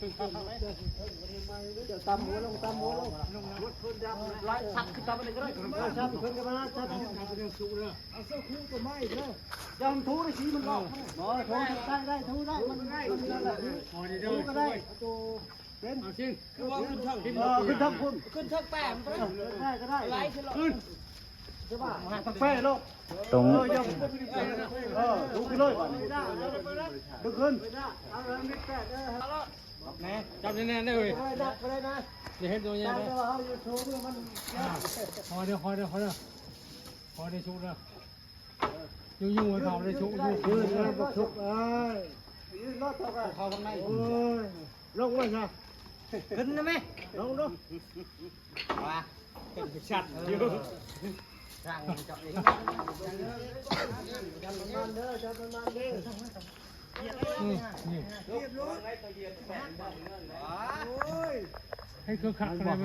ຕຳຫົວລົງ ຕຳຫົວລົງ ໄລ່ສັດຂຶ້ນຕຳອັນນີ້ກໍໄດ້ ສັດຂຶ້ນກໍມາ ສັດ ເອົາເສື້ອຄູຕົວໃໝ່ເດີ ຢ່າໃຫ້ມັນຖືໄດ້ ສີມັນອອກ ບໍ່ ຖືໄດ້ ໄດ້ ຖືໄດ້ ມັນ ມັນນັ້ນແຫຼະ ຖືກໍໄດ້ ເປັນ ເອົາຊິ ຄືວ່າຂຶ້ນເທິງ ເອີ ຂຶ້ນເທິງພຸ້ນ ຂຶ້ນເທິງແປມ ເອີ ໄດ້ກໍໄດ້ ໄລ່ຂຶ້ນ ຂຶ້ນ ເອີ ຕັ້ງແປໂລດ ຕົງ ເອີ ຢ່າ ເອີ ດູຂຶ້ນເລີຍບາດນີ້ ດຶງຂຶ້ນ ແນ່ ຈັບແໜ້ນໆເດີເວີຍ ບໍ່ໄດ້ໜັກ ບໍ່ໄດ້ນະ ຢ່າເຮັດຕົວໃຫຍ່ເດີ ແຕ່ວ່າເຮົາຢູ່ສູງ ມັນ ພໍເດີ ພໍເດີ ພໍເດີ ພໍໄດ້ສຸກເດີ ຢູ່ໆ ເຂົາໄດ້ສຸກ ຢູ່ ເອີ ສຸກ ເອີ ຢືນລອດເຂົາ ເຂົາທາງໃນ ໂອ້ຍ ລົງມາຊະ ຂຶ້ນນະແມ່ ລົງ ລົງ ວ່າ ເປັນຜູ້ຊັດຢູ່ ຊ່າງເຈົ້າເອງ ຈັບມັນເດີ ຈັບມັນເດີ ນີ້ ນີ້ ໂອ້ຍ ໃຫ້ເຄື່ອງຂັດ ມັນບໍ່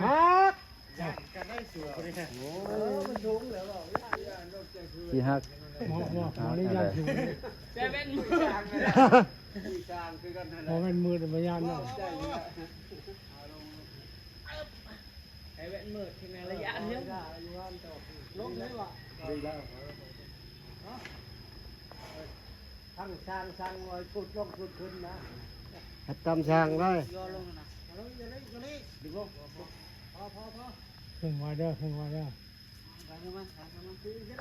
ໄດ້ໄໝ ຫັກ ໂອ້ຍ ມັນສູງແລ້ວ ຊິຫັກ ບໍ່ ບໍ່ ບໍ່ໄດ້ຢ້ານສູງ ແຕ່ແວ່ນມື ບໍ່ແມ່ນມື ແຕ່ບໍ່ຢ້ານເນາະ ໃສ່ແວ່ນມື ເຖິງໄລຍະເນາະ ລົງເລີຍວ່າ ດີແລ້ວ ທັງຊ່າງ ຊ່າງລອຍ ກຸດລົງ ກຸດຂຶ້ນນະ ເຮັດຕາມຊ່າງໄດ້ ຍໍລົງນະ ເອົາລົງ ຢ່າເລີຍ ຢ່າເລີຍ ດຶງລົງ ພໍ ພໍ ພໍ ເຄິ່ງໄວ້ເດີ ເຄິ່ງໄວ້ເດີ ໄປເດີ ໄປເດີ